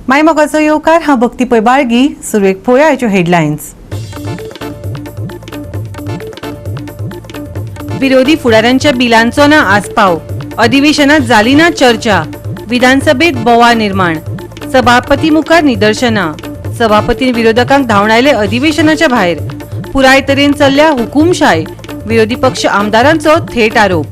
माय मोगाचो येवकार. हांव भक्ती पै बाळगी. सुरवेक पळोवया आयच्यो हेडलायन्स. विरोधी फुडाऱ्यांच्या बिलांचो ना आस्पाव, अधिवेशनात जाली ना चर्चा, विधानसभेत बोवाळ निर्माण, सभापती मुखार निदर्शनां, सभापतीन विरोधकांक धांवडायले अधिवेशनाच्या भायर, पुराय तरेन चल्ल्या हुकुमशाय, विरोधी पक्ष आमदारांचो थेट आरोप.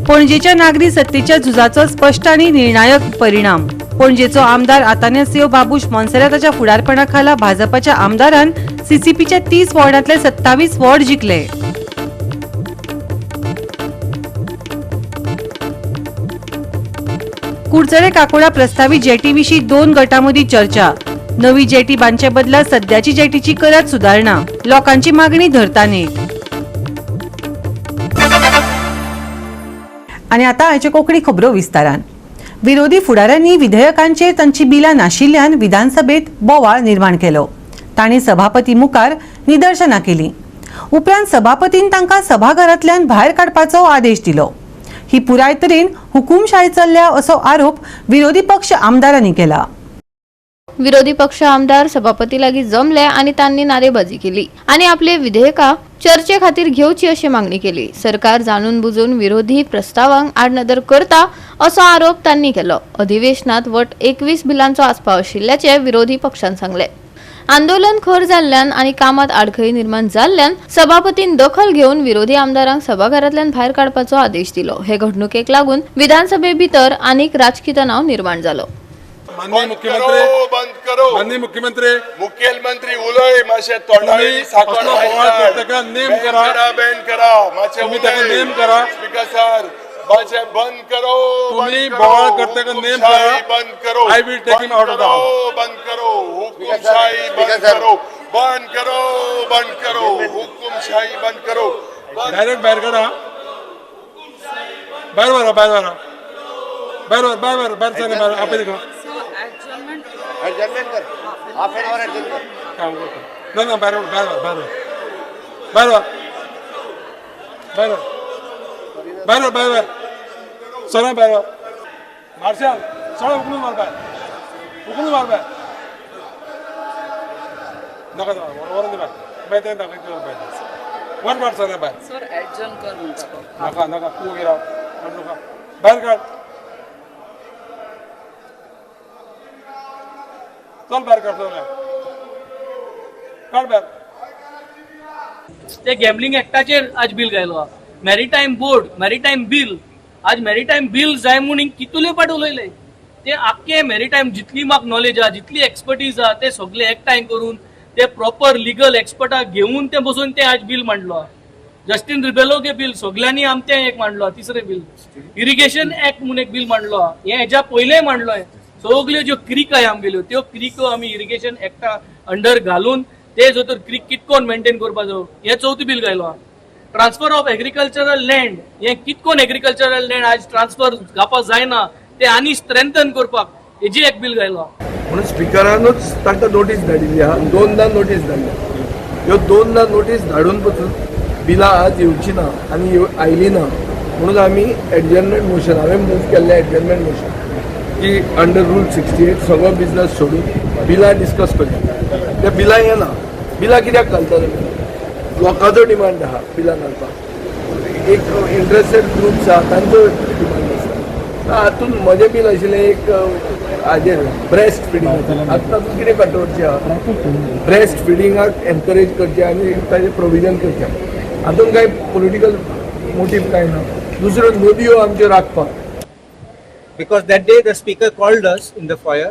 पणजेच्या नागरी सत्तेच्या झुजाचो स्पश्ट आणि निर्णायक परिणाम. पणजेचो आमदार आतानासियो बाबूश मोन्सेराताच्या फुडारपणाखाला भाजपाच्या आमदारान सीसीपीच्या 30 वॉर्डांतले 27 वॉर्ड जिखले. कुडचडे काकोडा प्रस्तावित जेटी विशीं दोन गटांमदीं चर्चा. नवी जेटी बांदचे बदला सद्याची जेटीची करात सुदारणा, लोकांची मागणी धरता नेट. आनी आतां आयच्यो कोंकणी खबरो विस्तारान. विरोधी फुडाऱ्यांनी विधेयकांचेर तांची बिलां नाशिल्ल्यान विधानसभेत बोवाळ निर्माण केलो. तांणी सभापती मुखार निदर्शनां केलीं. उपरांत सभापतीन तांकां सभाघरांतल्यान भायर काडपाचो आदेश दिलो. ही पुराय तरेन हुकुमशाय चल्ल्या असो आरोप विरोधी पक्ष आमदारांनी केला. विरोधी पक्ष आमदार सभापती लागीं जमले आनी तांणी नारेबाजी केली आनी आपले विधेयकां चर्चे खातीर घेवची अशी मागणी केली. सरकार जाणून बुजून विरोधी प्रस्तावांक आडनदर करता असो आरोप तांणी केलो. अधिवेशनात वट 21 बिलांचो आस्पाव आशिल्ल्याचे विरोधी पक्षान सांगले. आंदोलन खर जाल्ल्यान आनी कामात आडखळी निर्माण जाल्ल्यान सभापतीन दखल घेवन विरोधी आमदारांक सभाघरांतल्यान भायर काडपाचो आदेश दिलो. हे घडणुकेक लागून विधानसभे भितर आनीक राजकी तणाव निर्माण जालो. माननीय बंद मुख्यमंत्री, करो, बंद करो. माननीय मुख्यमंत्री, मुखेलमंत्री उलय मातशें तोंडावयली तुम्ही साकर. असलो बोवाळ करता, नेम करा. करा, बॅन करा मातशें. तुम्ही उलय. ताका नेम करा. स्पीकर सर, मातशें बंद करो. तुम्ही बंद करो. बोवाळ करता का नेम करा. हुकुमशाही बंद करो. I will take him out of the house. बंद करो, हुकुमशाही बंद करो, बंद करो, बंद करो, हुकुमशाही बंद करो, बंद. डायरेक्ट भायर काडा. भायर व्हरा, भायर व्हरा, भायर व्हर, भायर व्हर, भायर सर, भायर आपय ताका. एडजस्टमेंट कर, हाफ एन आवर एडजस्ट कर. काम करता. ना ना, भायर व्हर, भायर व्हर, भायर व्हर, भायर व्हर, भायर व्हर, भायर व्हर, भायर व्हर, सर, भायर व्हर. मार्शाल, सगळें उखलून मार भायर, उखलून मार भायर. नाका, व्हरून दी भायर. मागीर तें दाखयता भायर. वर मार सर भायर. सर, ऍडजन कर म्हणटा तो. नाका, नाका, तूं वगैरे राव. नाका, भायर काड. चल, भायर काड, चल, काड भायर. ते गॅमलिंग एक्टाचेर आज बील घायलो. मॅरिटायम बोर्ड, मॅरिटायम बील, आज मॅरिटायम बील जाय म्हूण कितले फाट उलयले. ते आख्खे मॅरिटायम जितली म्हाका नॉलेज आहा, जितली एक्सपर्टीज आहा, ते सगळे एकठांय करून ते प्रॉपर लिगल एक्सपर्टाक घेवन ते बसून ते आज बील मांडलो. जस्टीन रिबेलो के बील सगळ्यांनी आमचें एक मांडलो. तिसरें बील इरिगेशन एक्ट म्हणून एक बील मांडलो. हें हेज्या पयलें मांडलो. सगल्यो ज्यो क्रीक आहा आमगेल्यो, त्यो क्रिको आमी इरिगेशन एक्टा अंडर घालून ते जो तर क्रीक कितकोन मेंटेन करपाचो, हें चवथें बील घायलो. ट्रान्सफर ऑफ एग्रीकल्चरल लँड, हें कितकोन एग्रीकल्चरल लँड आज ट्रान्सफर जावपाक जायना, ते आनी स्ट्रेंथन करपाक हेजी एक बील घायलो. म्हणून स्पिकरानूच तांकां नोटीस धाडिल्ली आहा. दोनदां नोटीस धाडल्या. ह्यो दोनदां नोटीस धाडून पसून बिलां आज येवची ना आनी आयली ना म्हणून आमी एडजर्नमेंट मोशन, हांवें मूव केल्लें एडजर्नमेंट मोशन की अंडर रूल 68 सगळो बिजनस सोडून बिलां डिस्कस करची. त्या बिलां येना. बिलां कित्याक घालता तुमी? लोकांचो डिमांड आहा बिलां घालपाक. एक इंट्रस्टेड ग्रुप्स आहा, तांचो डिमांड आसा. हातून म्हजें बील आशिल्लें एक हाजेर ब्रेस्ट फिडिंग. आतां तातूंत कितें कंट्रोवर्सी आहा? ब्रेस्ट फिडिंगाक एनकरेज करचें आनी ताजें प्रोविजन करचें. हातूंत कांय पॉलिटिकल मोटीव कांय ना. दुसऱ्यो नदयो आमच्यो राखपाक. Because that day the speaker called us in the foyer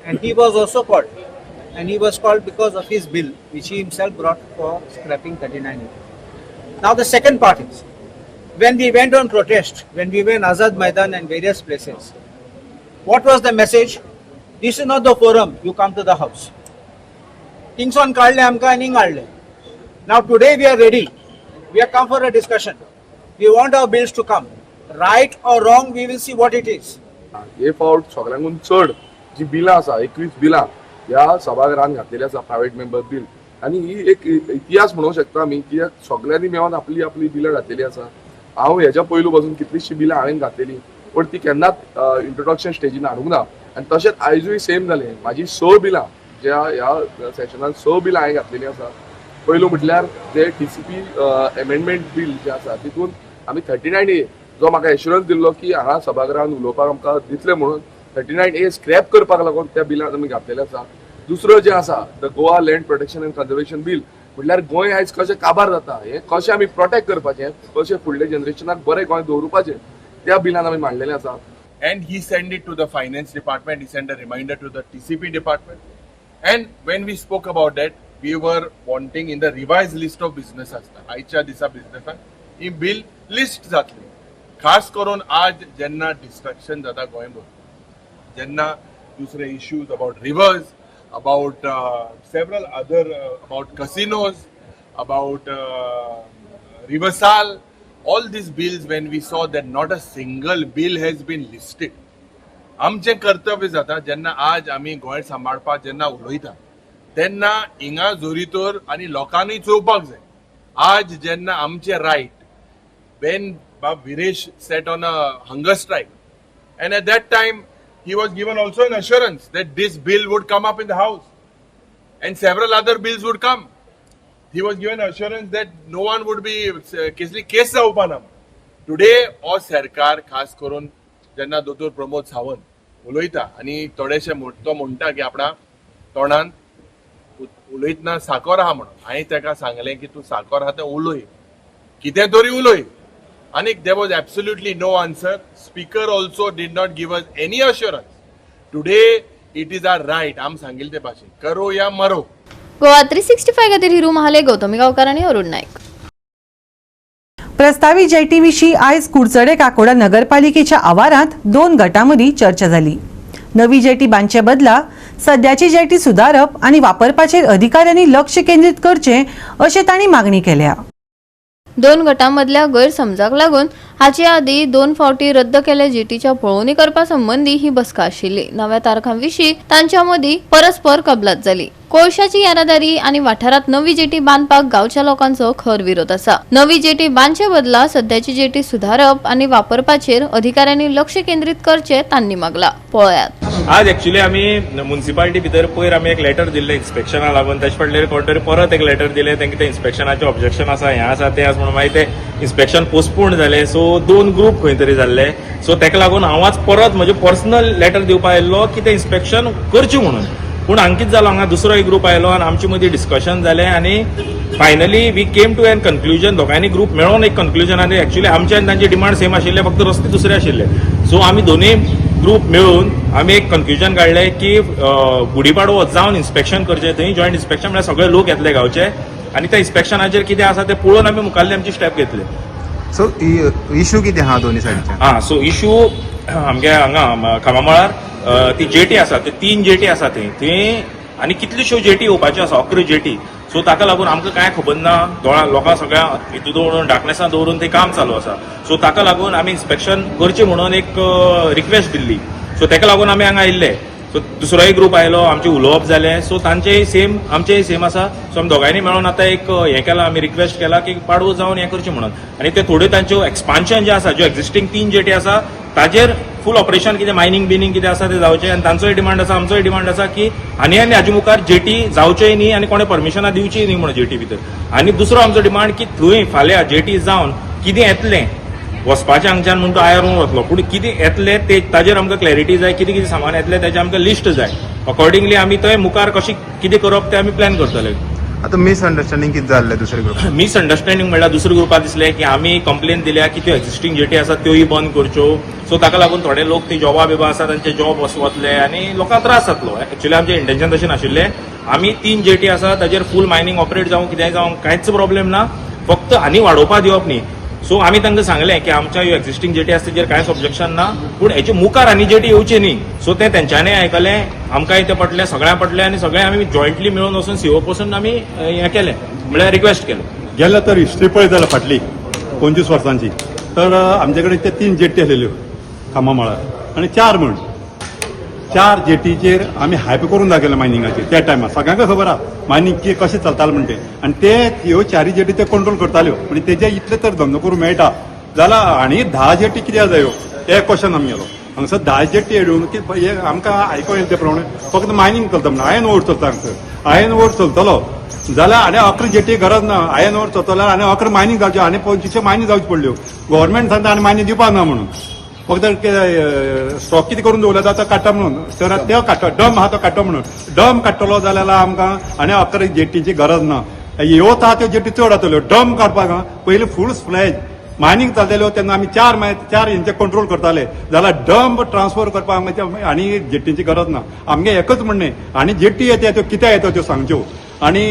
and he was also called, and he was called because of his bill which he himself brought for scrapping 39. Now the second part is, when we went on protest, when we were in Azad Maidan and various places, what was the message? "This is not the forum, you come to the house." थिंगसोन काडले आमकां आनी हिंग हाडले. Now today we are ready. We have come for a discussion. We want our bills to come. Right or wrong, we will see what it is. हे फावट सगळ्यांकून चड जी बिलां आसा, 21 बिलां ह्या सभाघरान घातलेली आसा, प्रायव्हेट मेंबर बील. आनी ही एक इतिहास म्हणूंक शकता आमी, कित्याक सगळ्यांनी मेळोन आपली आपली बिलां घातलेली आसा. हांव हेज्या पयलू पासून कितलीशीं बिलां हांवें घातलेली, पूण ती केन्नाच इंट्रोडक्शन स्टेजीन हाडूंक ना. आनी तशेंच आयजूय सेम जालें. म्हाजी 6 बिलां ज्या ह्या सेशनान 6 बिलां हांवें घातलेलीं आसा. पयलो म्हटल्यार जे TCP amendment bill जे आसा तितून आमी 39A जो म्हाका एश्युरन्स दिल्लो की हांगा सभागृहान उलोवपाक आमकां दितले म्हणून 39A scrap करपाक लागून त्या बिलान आमी घातलेलें आसा. दुसरो जें आसा the Goa land protection and conservation bill, म्हटल्यार गोंय आयज कशें काबार जाता हें कशें आमी प्रोटेक्ट करपाचें, कशें फुडल्या जनरेशनाक बरें गोंय दवरुपाचें, त्या बिलान आमी मांडलेलें आसा. And he sent it to the finance department, he sent a reminder to the TCP department. And when we spoke about that, we were wanting in the revised list of business आसता आयच्या दिसा बिझनेसाक ही bill list जातली. खास करून आज जेन्ना destruction जाता गोंयभर, जेन्ना दुसरे issues about rivers, about several other, about casinos, about Riversal, all these bills, when we saw that not a single bill has been listed, आमचें कर्तव्य जाता जेन्ना आज आमी गोंय सांबाळपाक जेन्ना उलयता तेन्ना हिंगा जोरीतोर आनी लोकांनी चोवपाक जाय. आज जेन्ना आमचे right, when Bab Viresh sat on a hunger strike, and at that time he was given also an assurance that this bill would come up in the house and several other bills would come. He was given assurance that no one would be कसली केस जावपा ना. Today हो सरकार, खास करून जेन्ना दोतोर प्रमोद सावंत उलयता आनी थोडेशे तो म्हणटा की आपणा तोंडान उलयतना साकोर आहा म्हणून, हांवें ताका सांगलें की तूं साकोर आहा तें उलय, कितें तरी उलय. आनी there was absolutely no answer. Speaker also did not give us any assurance. Today it is our right. आम सांगिल ते भाशेन करो या मरो. गोवा 365 खातीर हिरू महाले, गौतमी गांवकार आनी अरुण नाईक. प्रस्तावित जेटी विशीं आयज कुडचडे काकोडा नगरपालिकेच्या आवारांत दोन गटां चर्चा जाली. नवी जेटी बांदचे बदला सद्याची जेटी सुदारप आनी वापरपाचेर अधिकाऱ्यांनी लक्ष केंद्रीत करचें अशें तांणी मागणी केल्या. दोन गटांमदल्या गैरसमजाक लागून हाचे आदी दोन फावटी रद्द केल्ल्या जेटीच्या पळोवणी करपा संबंदी ही बसका आशिल्ली. नव्या तारखां विशीं तांच्या मदीं परस्पर कबलात जाली. कोळशाची येरादारी आनी वाठारांत नवी जेटी बांदपाक गांवच्या लोकांचो खर विरोध आसा. नवी जेटी बांदचे बदला सद्याची जेटी सुधारप आनी वापरपाचेर अधिकाऱ्यांनी लक्ष केंद्रीत करचें तांणी मागला. पळयात. आज एक्चुली आमी मुन्सिपालिटी भितर पयर आमी एक लेटर दिल्लें इन्स्पेक्शना लागून. ताचे फाटल्यान कोण तरी परत एक लेटर दिलें. तांकां ते इन्स्पेक्शनाचें ऑब्जेक्शन आसा, हें आसा, तें आसा म्हणून मागीर ते इन्स्पेक्शन पोस्टपोन जालें. सो दोन ग्रूप खंय तरी जाल्ले. सो ताका लागून हांव आज परत म्हजें पर्सनल लेटर दिवपा आयिल्लो की तें इन्स्पेक्शन करचें म्हणून. पूण हांगा कितें जालो, हांगा दुसरो एक ग्रूप आयलो आनी आमचे मदीं डिस्कशन जालें आनी finally we came to an conclusion. दोगांयनी ग्रूप मेळोन एक कन्क्लुजन आनी एक्चुली आमचे आनी तांचे डिमांड सेम आशिल्ले, फक्त रस्ते दुसरे आशिल्ले. सो आमी दोनूय ग्रूप मेळून आमी एक कन्क्लुजन काडलें की गुडीपाडवो जावन इन्स्पेक्शन करचें थंय. जॉयंट इन्स्पेक्शन म्हळ्यार सगळे लोक येतले गांवचे आनी त्या इन्स्पेक्शनाचेर कितें आसा तें पळोवन आमी मुखाल्ली आमची स्टेप घेतले. सो इशू कितें आहा दोनी सायडीच्यान? आं, सो इशू आमगे हांगा खामामळार ती जेटी आसा, ते तीन जेटी आसा थंय थंय आनी कितल्योश्यो जेटी येवपाच्यो आसा, 11 जेटी. सो ताका लागून आमकां कांय खबर ना. दोळा लोकांक सगळ्या हितून दवरून, डार्कनेसान दवरून तें काम चालू आसा. सो ताका लागून आमी इन्स्पेक्शन करचें म्हणून एक रिक्वेस्ट दिल्ली. सो ताका लागून आमी हांगा आयिल्ले. सो दुसरोय ग्रूप आयलो, आमचें उलोवप जालें. सो तांचेय सेम, आमचेय सेम आसा. सो आमी दोगांयनी मेळोन आतां एक हें केलां, आमी रिक्वेस्ट केला की पाडवो जावन हें करचें म्हणून. आनी ते थोड्यो तांच्यो एक्सपान्शन जें आसा, ज्यो एक्झिस्टींग तीन जेटी आसा ताजेर फूल ऑपरेशन कितें मायनींग बिनींग कितें आसा तें जावचें. आनी तांचोय डिमांड आसा, आमचोय डिमांड आसा की आनी आनी हाजे मुखार जेटी जावचेय न्ही आनी कोणें परमिशनां दिवचीय न्ही म्हणून जेटी भितर. आनी दुसरो आमचो डिमांड की थंय फाल्यां जेटी जावन कितें येतलें वचपाचें हांगच्यान म्हूण तो आयर वतलो, पूण कितें येतलें ते ताजेर आमकां क्लॅरिटी जाय. कितें कितें सामान येतलें ताजें आमकां लिस्ट जाय. अकॉर्डिंगली आमी थंय मुखार कशें कितें करप तें आमी प्लॅन करतले. आतां मिसअंडरस्टँडींग कितें जाल्लें दुसरे ग्रुप? मिसअंडरस्टँडींग म्हणल्यार दुसऱ्या ग्रुपाक दिसलें की आमी कंप्लेन दिल्या की त्यो एक्झिस्टींग जेटी आसा त्योय बंद करच्यो. सो ताका लागून थोडे लोक ती जॉबा बिबा आसा तांचे जॉब वतले आनी लोकांक त्रास जातलो. एक्चुअली आमचें इंटेन्शन तशें नाशिल्लें. आमी तीन जेटी आसा ताजेर फूल मायनींग ऑपरेट जावं, कितेंय जावं, कांयच प्रॉब्लेम ना, फक्त आनी वाडोवपा दिवप न्ही. सो आमी तांकां सांगलें की आमच्या ह्यो एक्झिस्टींग जेटी आसा तेजेर कांयच ऑब्जेक्शन ना, पूण हेचे मुखार आनी जेटी येवची न्ही. सो तें तेंच्यांनी आयकलें, आमकांय तें पटलें, सगळ्यांक पटलें आनी सगळें आमी जॉयंटली मेळून वचून सीओ पसून आमी हें केलें, म्हळ्यार रिक्वेस्ट केलें. गेल्या तर हिस्ट्री पळयत जाल्यार फाटली 25 वर्सांची, तर आमचे कडेन ते तीन जेटी आसलेल्यो खांबा मळार आनी चार म्हण चार जेटीचेर आमी हायप करून दाखयलें मायनिंगाचेर. त्या टायमार सगळ्यांक खबर आहा मायनींग कशें चलतालें म्हण तें. आनी ते ह्यो चारी जेटी ते कंट्रोल करताल्यो. म्हणजे तेजे इतले तर धंदो करूंक मेळटा. जाल्यार आनी 10 जेटी कित्याक जायो हे क्वेश्चन आमगेलो. हांगसर 10 जेटी हाडून की हे आमकां आयको येयलें ते प्रमाणे फक्त मायनींग चलता म्हणून आयन ओर चलता हांगसर. आयन ओर चलतलो जाल्यार आनी 11 जेटी गरज ना. आयन ओर चलतलो आनी 11 मायनींग जावच्यो आनी 25 मायनींग जावच्यो पडल्यो. गव्हर्मेंट सांगता आनी मायनींग दिवपाक ना म्हणून फक्त स्टॉक कितें करून दवरला जाता काडटा म्हणून तर ते काडटा डम आहा तो काडटा म्हणून डम काडटलो जाल्यार आमकां आनी 11 जेटीची गरज ना. ह्यो आहा त्यो जेटी चड जातल्यो. डम काडपाक पयलीं फूल फ्लॅज मायनींग चलताल्यो तेन्ना आमी 4 हेंचे कंट्रोल करताले जाल्यार डंप ट्रान्सफर करपाक आनी जेटींची गरज ना. आमगे एकच म्हणणें आनी जेटी येता त्यो कित्याक येता त्यो सांगच्यो. आनी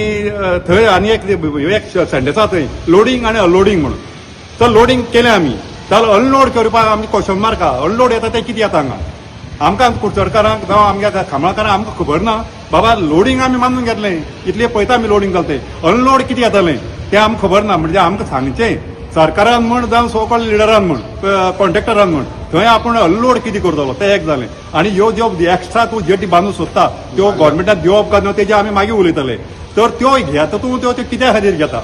थंय आनी एक सेंटेन्स आहा थंय लोडींग आनी अनलोडींग म्हणून तर लोडींग केलें आमी जाल्यार अनलोड करपाक आमी क्वेश्चन मार्क आहा. अनलोड येता तें कितें येता हांगा आमकां कुडचडकारांक जावं आमच्या खामळकारांक आमकां खबर ना बाबा लोडींग आमी मानून घेतलें इतलें पळयता आमी लोडींग जालें तें अनलोड कितें येतालें तें आमकां खबर ना. म्हणजे आमकां सांगचें सरकारान म्हण जावं सो कॉल्ड लिडरान म्हण कॉन्ट्रॅक्टरान म्हण थंय आपूण अनलोड कितें करतलो तें एक जालें. आनी ह्यो ज्यो एक्स्ट्रा तूं जेटी बांदूंक सोदता त्यो गव्हर्मेंटान दिवप काय ना तेजेर आमी मागीर उलयतले. तर त्यो घेता तूं त्यो कित्या खातीर घेता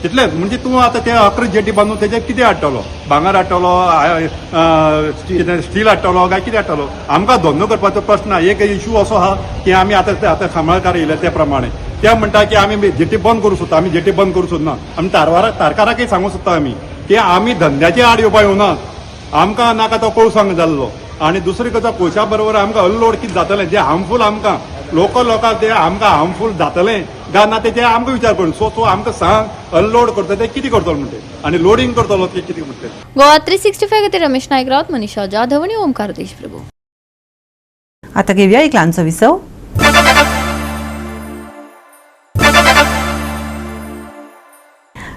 तितलेंच. म्हणजे तूं आतां ते 11 जेटी बांदून तेजेर कितें हाडटलो भांगर हाडटलो स्टील हाडटलो काय कितें हाडटलो. आमकां धंदो करपाचो प्रश्न ना. एक इशू असो आहा की आमी आतां आतां खामळकार येयले ते प्रमाणे ते म्हणटा की आमी जेटी बंद करूं सोदता. आमी जेटी बंद करूं सोदना. आमी तारकाराकय सांगूंक सोदता आमी की आमी धंद्याचे आड येवपा येवना. आमकां नाका तो कोळसो हांगा जाल्लो. आनी दुसरी गजाल कोळशा बरोबर आमकां अनलोड कितें जातलें जें हार्मफूल आमकां लोकल लोकांक तें आमकां हार्मफूल जातलें काय ना तेजें आमकां विचार करून सो तूं आमकां सांग अनलोड करता तें कितें करतलो म्हणटे आनी लोडींग करतलो तें कितें म्हणटे. गोवा 365 खातीर रमेश नायक रावत, मनीषा जाधव आनी ओमकार देशप्रभू. आता घेऊया एक ल्हानसो विसव.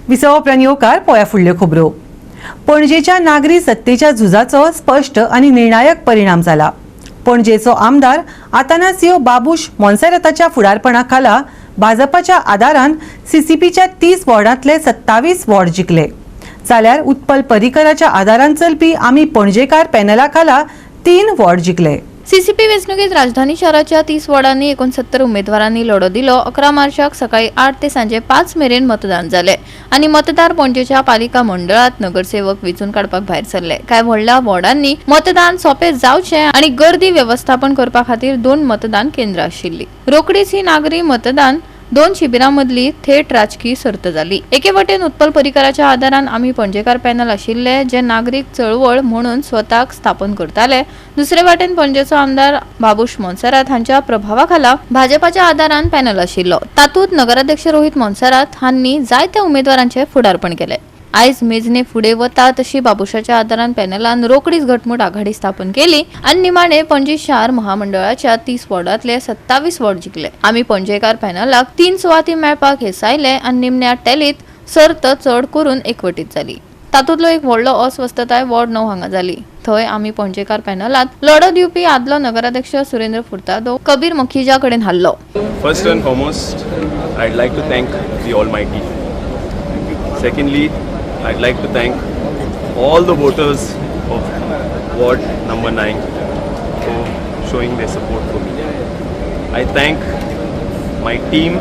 विसवा उपरांत येवकार पोया फुडल्यो खबरो. पणजेच्या नागरी सत्तेच्या झुजाचो स्पश्ट आनी निर्णायक परिणाम जाला. पणजेचो आमदार आतानासियो बाबूश मोन्सेराताच्या फुडारपणा खाला भाजपाच्या आदारान सीसीपीच्या 30 वॉर्डांतले 27 वॉर्ड जिखले. जाल्यार उत्पल पर्रीकराच्या आदारान चलपी आमी पणजेकार पॅनला खाला 3 वॉर्ड जिखले. सीसीपी वेंचणुकेत राजधानी शहराच्या 30 वॉर्डांनी 69 उमेदवारांनी लढो दिलो. 11 मार्चाक सकाळी 8 ते सांजे 5 मेरेन मतदान जाले आनी मतदार पणजेच्या पालिका मंडळात नगरसेवक वेंचून काडपाक भायर सरले. कांय व्हडल्या वॉर्डांनी मतदान सोंपें जावचें आनी गर्दी वेवस्थापन करपा खातीर 2 मतदान केंद्रां आशिल्लीं. रोखडीच ही नागरी मतदान 2 शिबिरां मदली थेट राजकीय सर्त जाली. एके वटेन उत्पल पर्रीकराच्या आदारान आमी पणजेकार पॅनल आशिल्ले जे नागरीक चळवळ म्हणून स्वताक स्थापन करताले. दुसरे वाटेन पणजेचो आमदार बाबूश मोन्सेरात हांच्या प्रभावाखाला भाजपाच्या आदारान पॅनल आशिल्लो. तातूंत नगराध्यक्ष रोहित मोन्सेरात हांणी जायत्या उमेदवारांचे फुडारपण केले. आयज मेजणे फुडें वता तशी बाबूशाच्या आदारान पॅनलान रोखडीच घटमूट आघाडी स्थापन केली आनी निमाणे पणजी शार महामंडळाच्या 30 वॉर्डांतले 27 वॉर्ड जिखले. आमी पणजेकार पॅनलाक 3 सुवाती मेळपाक हेसायले आनी निमण्या टॅलीत सर्त चड करून एकवटीत जाली. तातूंतलो एक व्हडलो अस्वस्थताय वॉर्ड 9 हांगा जाली. थंय आमी पणजेकार पॅनलात लढो दिवपी आदलो नगराध्यक्ष सुरेंद्र फुर्तादो कबीर मखिजा कडेन हारलो. First and foremost, I'd like to thank the Almighty. Secondly, I'd like to thank all the voters of Ward number 9 for showing their support for me. I thank my team,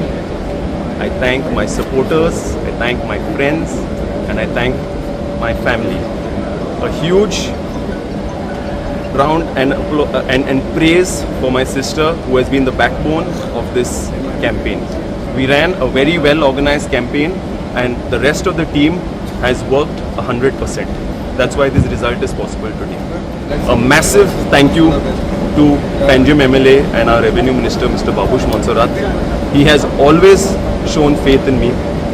I thank my supporters, I thank my friends, and I thank my family. A huge round and praise for my sister who has been the backbone of this campaign. We ran a very well organized campaign and the rest of the team has worked 100%. That's why this result is possible today. A massive thank you to Panjim MLA and our Revenue Minister, Mr. Babush Monserrat. He has always shown faith in me.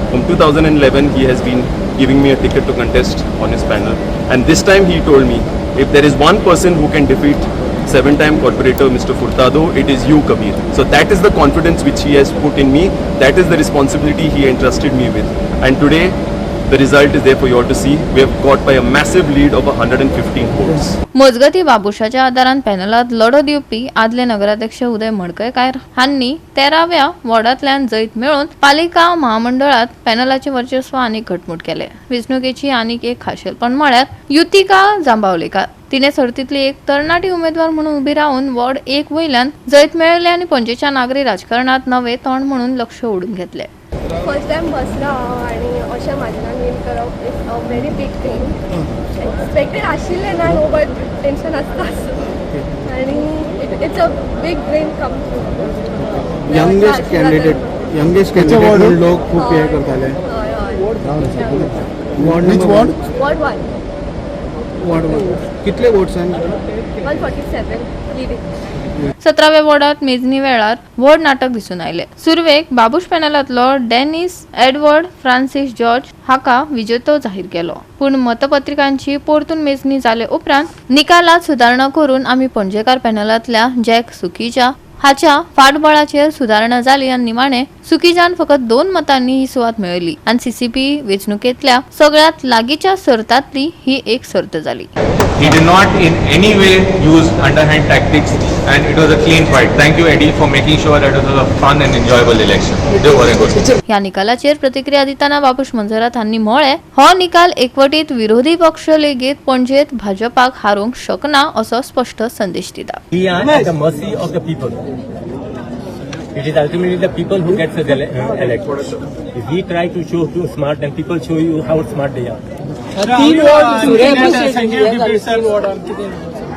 From 2011, he has been giving me a ticket to contest on his panel. And this time he told me, if there is one person who can defeat 7-time corporator Mr. Furtado, it is you, Kabir. So that is the confidence which he has put in me. That is the responsibility he entrusted me with. And today, the result is there for you all to see. We have got by a massive lead of 115 votes. मजगती बाबुशाच्या आदारान पॅनलात लढो दिवपी आदले नगराध्यक्ष उदय मडकयकार हांणी 13व्या वॉर्डांतल्यान जैत मेळोवन पालिका महामंडळात पॅनलाचे वर्चस्व आनीक घटमूट केले. वेंचणुकेची आनीक एक खाशेलपण म्हळ्यार युतिका जांबावलेकार. तिणे सर्तीतली एक तरणाटी उमेदवार म्हणून उबी रावन वॉर्ड 1 वयल्यान जैत मेळयले आनी पणजेच्या नागरी राजकारणात नवे तोंड म्हणून लक्ष ओडून घेतले. फर्स्ट टायम बसला हांव आनी अशें माजनान वीन करप is a very big thing. Expected आशिल्लें ना न्हू, बट टेंशन आसताच आनी it's a big dream come true. Youngest candidate, youngest candidate म्हणून लोक खूप हे करताले. हय हय. Ward number? Ward 1. Ward 1. कितले वोट्सान? 147 लिडींग. 17व्या वॉर्डात मेजणी वेळार व्हड नाटक दिसून आयले. सुरवेक बाबूश पॅनलांतलो डेनिस एडवर्ड फ्रांसीस जॉर्ज हाका विजेतो जाहीर केलो, पूण मतपत्रिकांची परतून मेजणी जाले उपरांत निकालात सुदारणा करून आमी पणजेकार पॅनलांतल्या जॅक सुखीजा हाच्या फाटबळाचेर सुदारणा जाली आनी निमाणे सुखीजान फकत 2 मतांनी ही सुवात मेळयली आनी सीसीपी वेंचणुकेंतल्या सगळ्यांत लागींच्या सर्तांतली ही एक सर्त जाली. He did not in any way use underhand tactics and it was a clean fight. Thank you, Eddie, for making sure that it was a fun and enjoyable election. देव बरें करूं. ह्या निकालाचेर प्रतिक्रिया दितना बाबूश मंजरात हांणी म्हळें, हो निकाल एकवटीत विरोधी पक्ष लेगीत पणजेत भाजपाक हारोवंक शकना असो स्पश्ट संदेश दिता. We are at the mercy of the people. It is ultimately the people who gets elected. If we try to show too smart, then people show you how smart they are.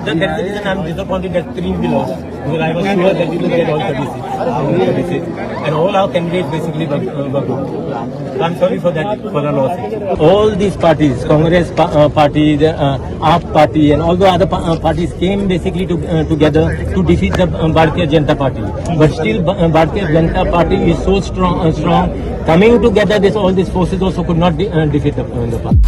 That's the reason I'm disappointed that 3 we lost, because I was sure that we will get all 36, and all our candidates basically were good. So I'm sorry for that, for the loss. All these parties, Congress party, the AAP party, and all the other parties came basically together to defeat the Bharatiya Janata Party. But still, Bharatiya Janata Party is so strong. Coming together, all these forces also could not defeat the party.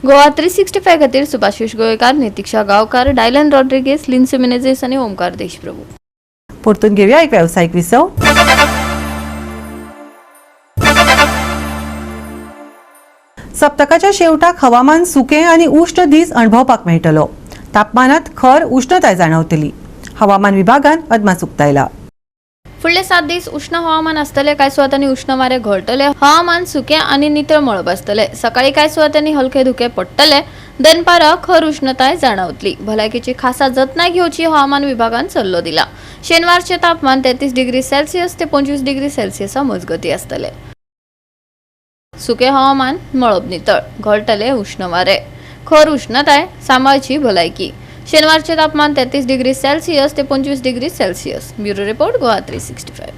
Goa 365 खातीर सुभाषिष गोवेकार, नितिक्षा गांवकार, Dylan Rodrigues, Lincy Menezes आनी ओमकार देशप्रभू. परतून घेऊया एक व्यावसायिक विसव. सप्तकाच्या शेवटाक हवामान सुकें आनी उश्ण दीस अणभवपाक मेळटलो. तापमानात खर उश्णताय जाणवतली. हवामान विभागान अदमास उक्तायला. फुडले 7 दीस उष्ण हवामान आसतले. कांय सुवातांनी उष्ण वारे घोळटले. हवामान सुकें आनी नितळ मळब आसतले. सकाळी कांय सुवातांनी हलके धुके पडटले. दनपारा खर उष्णताय जाणवतली. भलायकेची खासा जतनाय घेवची हवामान विभागान सल्लो दिला. शेनवारचे तापमान 33 डिग्री सेल्सियस ते 25 डिग्री सेल्सियसा मजगती आसतले. सुके हवामान, मळब नितळ, घोळटले उष्ण वारे, खर उष्णताय, सांबाळची भलायकी. शेनवारचे तापमान 33 डिग्री सेल्सियस ते 25 degree Celsius. Bureau report, Goa 365.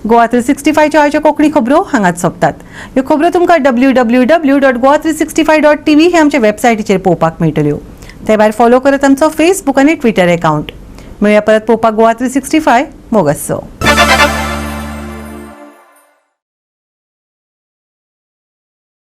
Goa 365च्यो आयच्यो कोंकणी खबरो हांगाच सोंपतात. ह्यो खबरो तुमकां www.goa365.tv हे आमचे वेबसायटीचेर पळोवपाक मेळटल्यो. ते भायर फॉलो करत आमचो फेसबूक आनी ट्विटर एकावंट. मेळया परत पळोवपाक गोवा 365. मोग आसचो.